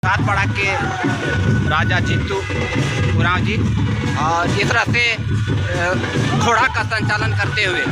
सातपाड़ा के राजा जीतू उरांव जी और इस तरह से घोड़ा का संचालन करते हुए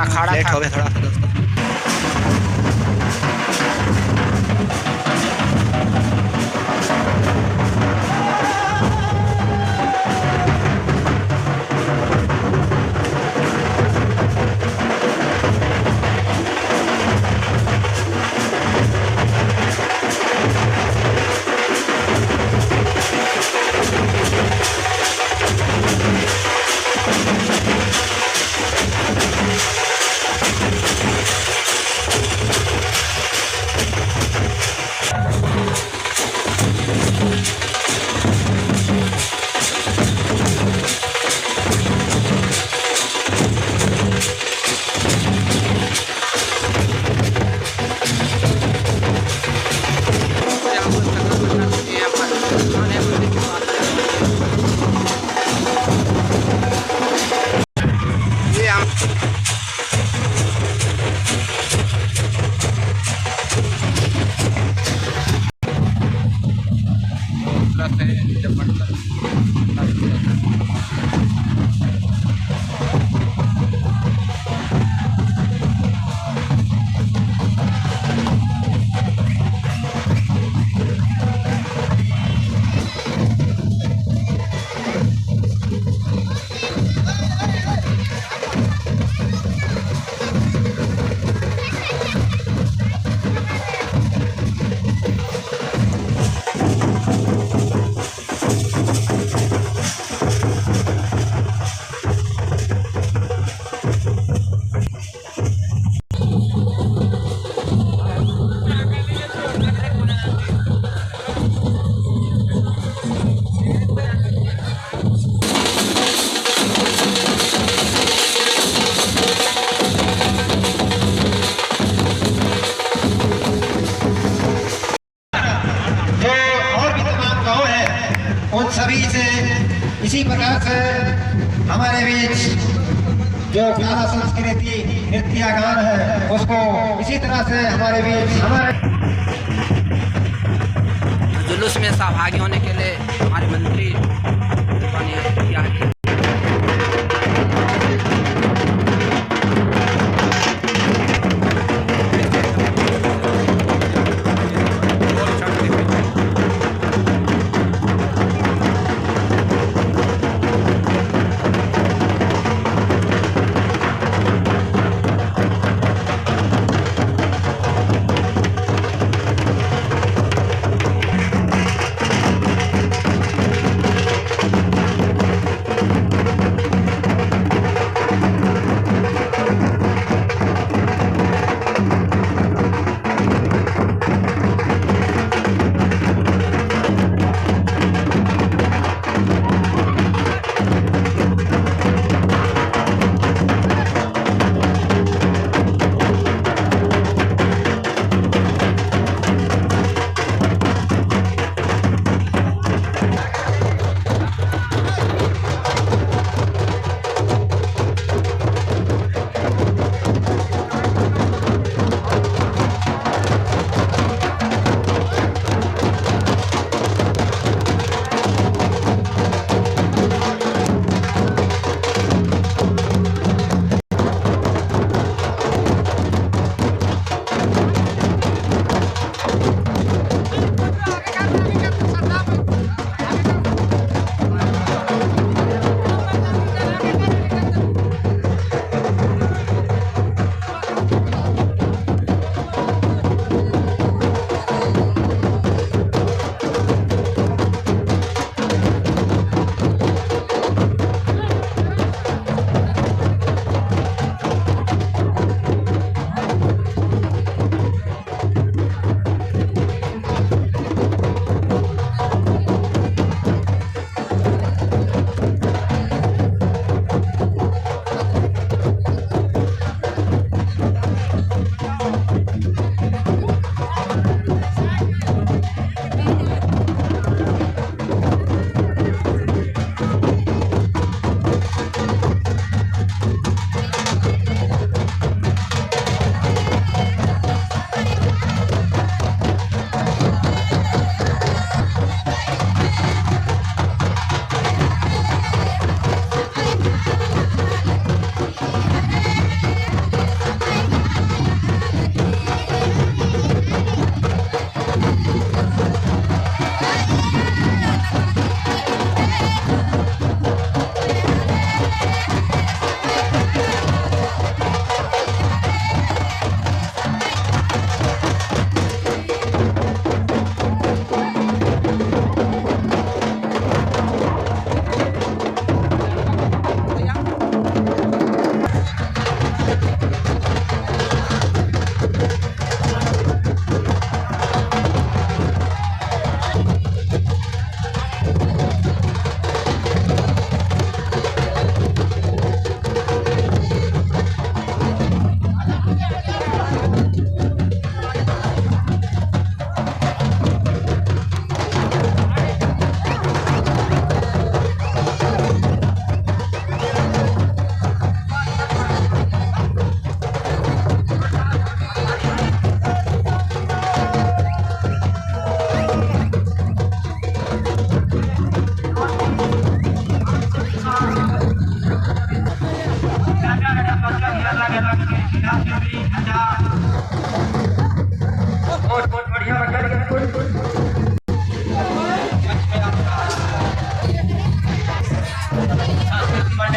अखाड़ा लेट हो गया थोड़ा सा दोस्तों। ये हम जो और भी तमाम गांव हैं उन सभी से इसी प्रकार से हमारे बीच जो कला संस्कृति नृत्य गान है उसको इसी तरह से हमारे बीच हमारे जुलूस में सहभागी होने के लिए हमारे मंत्री किया है।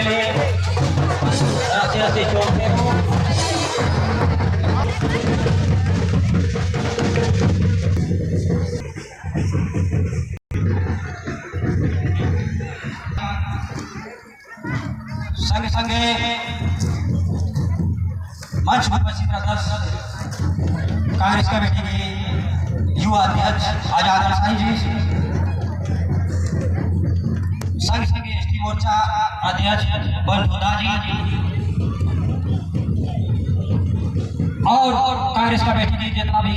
लिए रास्ते रास्ते चौक पे संग संगे मंच पर उपस्थित कांग्रेस कमेटी के युवा अध्यक्ष आजाद अंसारी जी, संग संगे एसटी मोर्चा अध्यक्ष बंधुदा जी और कांग्रेस कमेटी के जितना भी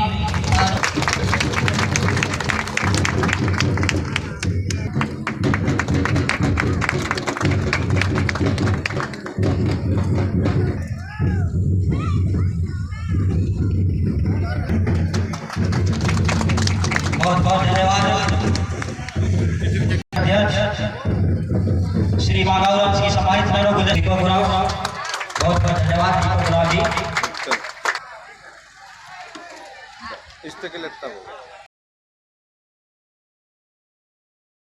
बहुत बहुत धन्यवाद। अध्यक्ष श्री माधवराम जी सम्मानित दीपक गुराव, बहुत बहुत धन्यवाद दीपक गुराव जी। इस तक लगता होगा।